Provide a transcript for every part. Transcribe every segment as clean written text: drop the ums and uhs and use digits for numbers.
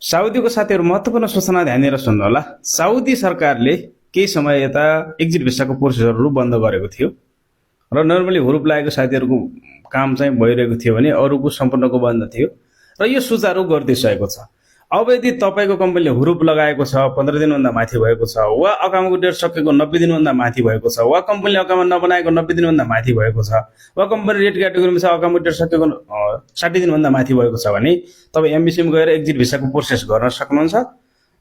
साउदीको साथीहरू महत्त्वपूर्ण सूचना ध्यान दिएर सुन्नु होला। साउदी सरकारले केही समय यता एक्जिट भिसाको प्रोसेसरहरू बन्द गरेको थियो र नर्मली हुरुप लागेको साथीहरूको काम चाहिँ भइरहेको थियो भने अरूको सम्पूर्णको बन्द थियो र यो सुचारू गरिदिइसकेको छ। अब यदि तपाईँको कम्पनीले हुरुप लगाएको छ 15 दिनभन्दा माथि भएको छ वा अकाउन्टको डेट सकेको 90 दिनभन्दा माथि भएको छ वा कम्पनीले अकाउन्ट नबनाएको 90 दिनभन्दा माथि भएको छ वा कम्पनी रेट क्याटेगोरीमा छ अकाउन्टको डेट सकेको 60 दिनभन्दा माथि भएको छ भने तपाईँ एमबिसीमा गएर एक्जिट भिसाको प्रोसेस गर्न सक्नुहुन्छ।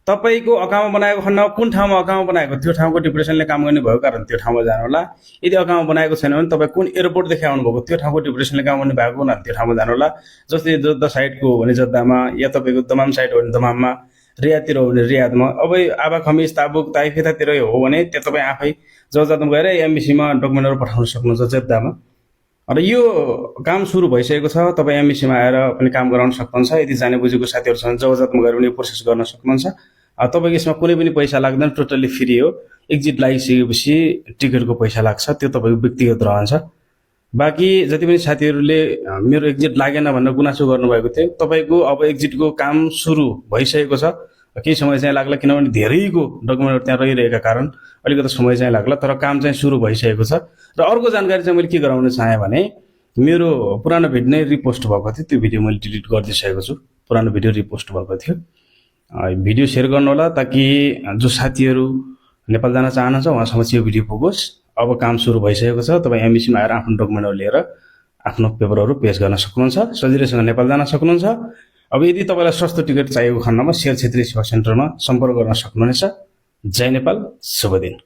तपाईको अकाउन्ट बनाएको खण्डमा कुन ठाउँमा अकाउन्ट बनाएको त्यो ठाउँको डिप्रेसनले काम गर्ने भएको कारण त्यो ठाउँमा जानु होला। यदि अकाउन्ट बनाएको छैन भने तपाईँ कुन एयरपोर्टदेखि आउनु भएको त्यो ठाउँको डिप्रेसनले काम गर्ने भएको हुनाले त्यो ठाउँमा जानु होला। जस्तै जद्दा साइडको हो भने जद्दामा या तपाईँको दमाम साइड हो भने दमाममा, रियादतिर हो भने रियादमा। अब आबा खमिस ताबुक ताइफ यतातिर हो भने त्यो तपाईँ आफै जद्दामा गएर एमबिसीमा डकुमेन्टहरू पठाउन सक्नुहुन्छ जद्दामा। र यो काम सुरु भइसकेको छ। तपाईँ एमबिसीमा आएर पनि काम गराउन सक्नुहुन्छ। यदि जाने बुझेको साथीहरू छन् जवजातमा गएर पनि प्रोसेस गर्न सक्नुहुन्छ। तपाईँको यसमा कुनै पनि पैसा लाग्दैन, टोटल्ली फ्री हो। एक्जिट लागिसकेपछि टिकटको पैसा लाग्छ, त्यो तपाईँको व्यक्तिगत रहन्छ। बाँकी जति पनि साथीहरूले मेरो एक्जिट लागेन भनेर गुनासो गर्नुभएको थियो, तपाईँको अब एक्जिटको काम सुरु भइसकेको छ। केही समय चाहिँ लाग्ला किनभने धेरैको डकुमेन्टहरू त्यहाँ रहिरहेका कारण अलिकति समय चाहिँ लाग्ला, तर काम चाहिँ सुरु भइसकेको छ। र अर्को जानकारी चाहिँ मैले के गराउन चाहेँ भने मेरो पुरानो भिडियो नै रिपोस्ट भएको थियो, त्यो भिडियो मैले डिलिट गरिदिइसकेको छु। पुरानो भिडियो रिपोस्ट भएको थियो, भिडियो सेयर गर्नु होला ताकि जो साथीहरू नेपाल जान चाहनुहुन्छ उहाँसम्म चाहिँ यो भिडियो पुगोस्। अब काम सुरु भइसकेको छ। तपाईँ एमबिसीमा आएर आफ्नो डकुमेन्टहरू लिएर आफ्नो पेपरहरू पेश गर्न सक्नुहुन्छ, सजिलैसँग नेपाल जान सक्नुहुन्छ। अब यदि तपाईँलाई सस्तो टिकट चाहिएको खण्डमा शेयर क्षेत्रीय सेवा सेन्टरमा सम्पर्क गर्न सक्नुहुनेछ। जय नेपाल, शुभ दिन।